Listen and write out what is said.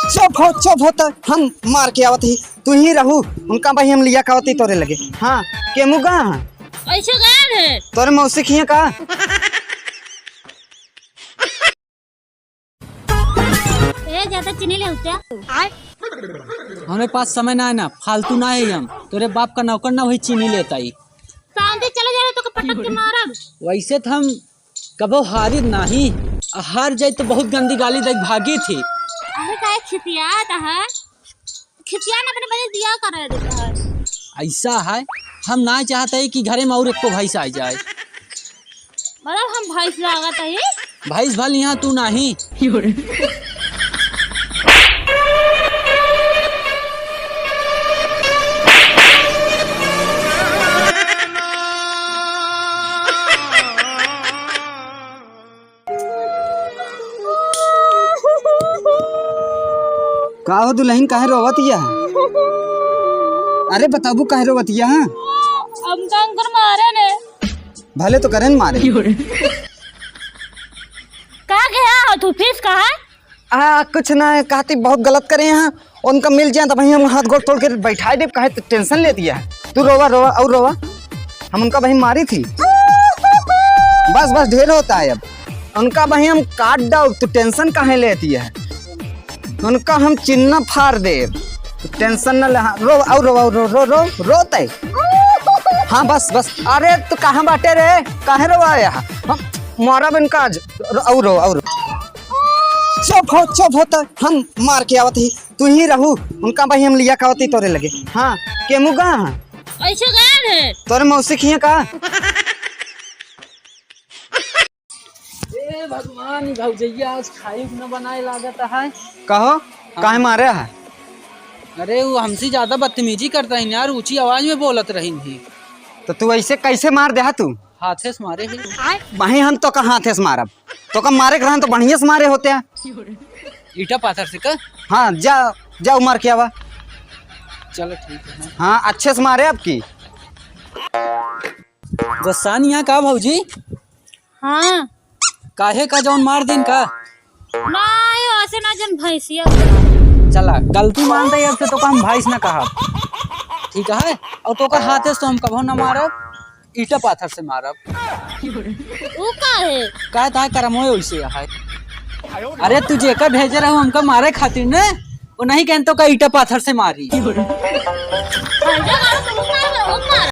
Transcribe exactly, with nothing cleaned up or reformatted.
चुप हो, चुप हो, तो हम मार के आवत ही, तू ही रहू, उनका भाई हम लिया कावती तोरे लगे। हाँ, के मुगा है? ऐसे गए है। तोरे मौसी खिया का? ए, ज्यादा चीनी ले उठा। हमरे पास समय ना है ना, फालतू ना है हम। तोरे बाप का नौकर ना वही चीनी लेता ही। शांति चले जा रहे तो पटक के मारब। वैसे तो हम कबो हारित नाही, आ हार जाई तो बहुत गंदी गाली दे भागी थी। अरे काहे खिसियात है? खिसिया ना अपने बजे दिया करे देता है। ऐसा है, हम ना चाहते हैं कि घरे में और एको भैंस आ जाए। मतलब हम भैंस लागत है? भैंस भल यहाँ तू नाही। का हो दुल्हन, काहे रोवत हिया? अरे बताबू काहे रोवत हिया? हमका अंकुर मारे ने। भले तो करेन मारे। का गया हो तू, फीस कहाँ? आ, कुछ ना, कहती बहुत गलत करे हैं। उनका मिल जाए तो भाई हम हाथ गोड़ तोड़ के बैठा दे, काहे तो टेंशन लेती है। तू रोवा, रोवा और रोवा। हम उनका भाई मारी थी। बस, बस, ढेर होता है अब। उनका भाई हम काट डाल, तू टेंशन काहे लेती है? उनका हम चिन्ना फाड़ दे, तू टेंशन न ले। हाँ, रो, और रो, और रो, रो, रो, रोते। हाँ, बस, बस। अरे, तू कहाँ बाटे रे? काहे रोवा है? हम मारब इनका आज। रो, और रो, और रो। चुप हो, चुप हो, तो हम मार के आवत ही, तू ही रहू, उनका भाई हम लिया कावती तोरे लगे। हाँ, के मुगा है? ऐसे गए है। तोरे मौसी खिया का? ए भगवान, ई भौजैया आज खाए न बनाए लागत है। कहो, हाँ। काहे मारे है? अरे, वो हमसे ज्यादा बदतमीजी करता है यार, ऊंची आवाज में बोलत रही थी। तो तू ऐसे कैसे मार दे हा तू? हाथे से मारे ही। भाई, हम तो का हाथे से मारब, तो का मारे के रहन तो बढ़िया से मारे होते हैं। ईटा पाथर से का? हाँ, जा, जा मार के आवा। चलो ठीक है। हाँ, अच्छे से मारे आपकी। गोस्सानी यहाँ का भौजी? हाँ। काहे का जौन मार दिन का? ना, यो ऐसे ना जन भैंसिया उतरा। चला, गलती मान दे, अब से तो का हम भैंस ना कहब। ठीक है? और तो का हाथे से तो हम कभो ना मारब, ईटा पाथर से मारब। ऊ का है? का ता करम होए वैसे है। अरे तू जेका भेजे रहू हमका मारे खातिर ने, वो नहीं कहन तो का ईटा पाथर से मारी।